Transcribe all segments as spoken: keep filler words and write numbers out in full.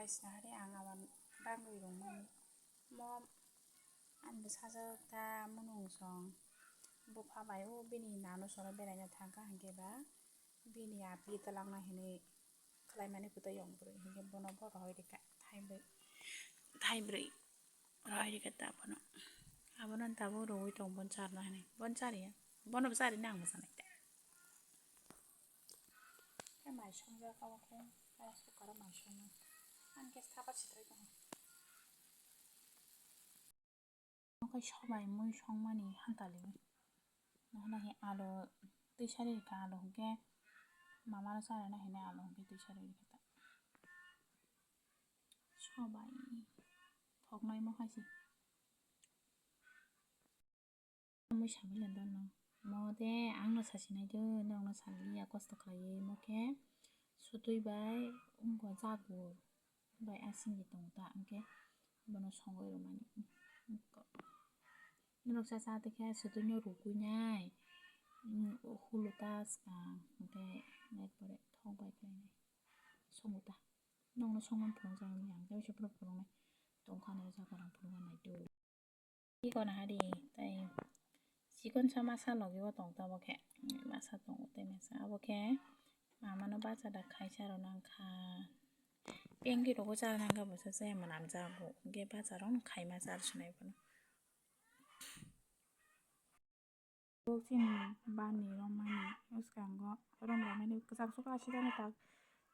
Guys, nahari ang awan bangwi rwngmani. Mo ani bwsajwk ta munung song bupha bai o bini nano soro beraina thangkha hinkhe ba bini api twlangna hinwi khlaimani kwtwi yong bwrwi hinkhe bono bo rohoi rikha thaibrwi, thaibrwi rohoi rikha ta bono. Abono tabuk rwui tong bon charna hinwi, bon chariya, bono bo chari nang bwsanai ta. Khe mai songjak abo khe rice cooker o mai songmani. Ani gas thapa sitrai tongo. Omo khe sobai mui songmani hantali. Nohna hi alu twi sari rikha alu hinkhe mama no charina hinwi alu hinkhe twi sari rikha ta. Sobai thoknai mo khai se. Mui sabilai dono. Mo de ang no sasinai do, nokno saliya kosto khlaiwi mo khe sutwi bai wngkha jagur bai asingwi tongo ta, hwnkhe bono songwi rwmani. Norok cha cha twi khe sutwi no rwgwi nai, mm, hulu ta swkang, hwnkhe ekbare thok bai khlainai songo ta. Nokno songmani phunukjak wngya, ang tei se phunuknai tongkha, nai jaga rang phunukna nai do. Iko nahari tei chikon sa masa logi o tong ta bo khe, masa tongo tei masa abo khe mama no bacha da khaisa rw nang kha. Pengki rogo cha nang kha bo sa se manam jago, hwnkhe bacha rok no khaima cha rw sinai bono. Bo chini bani romani bwskango rom romani kwchak sukha aswk ani tak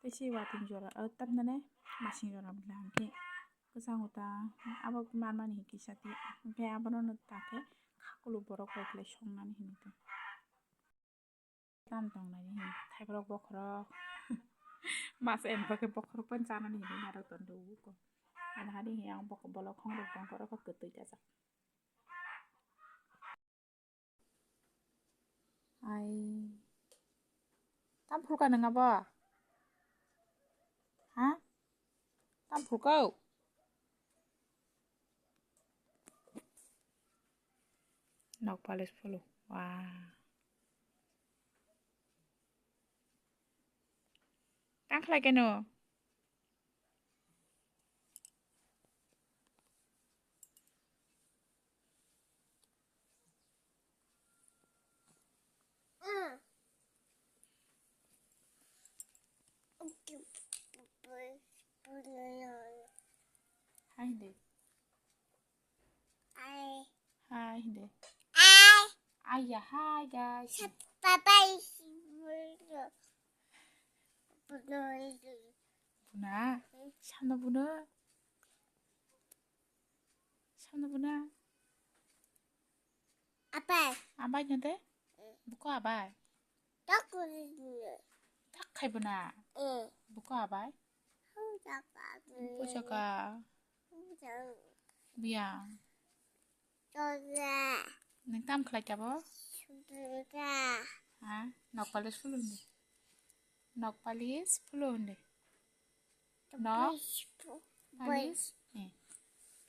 tei se watui jora, o tamhinani masing jora bwla hwnkhe kwchango ta abo manmani hwnkhe kisa tei hwnkhe abono ta khe kha kulu borok rok le songnani hinwi ta. Tam tongnani hin thaibrok bokhorok masa em khe bokhorok pen chanani hinwi narwk tongo uko. Ani hari hi ang bokol bolok khongrok tong khe oro khe kwtwi dajak. Ai. Tam phulka nang abo? Ha? Tam phulka? Nok palis phulu. Wah. Tang khlai keno? Hai de. Ai. Hai de. Ai. Ai ya, hai guys. Bye bye. Buna. Samno buna. Samno buna. Abai. Abai no de? Buko abai. Tak khai buna. Buko abai. Pusaka. Biya. Nang tam khlai kabo? Ha? Nok palis phulu hindi. Nok palis phulu hindi. Nok palis. Eh.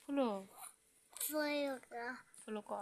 Phulu. Phulu ko.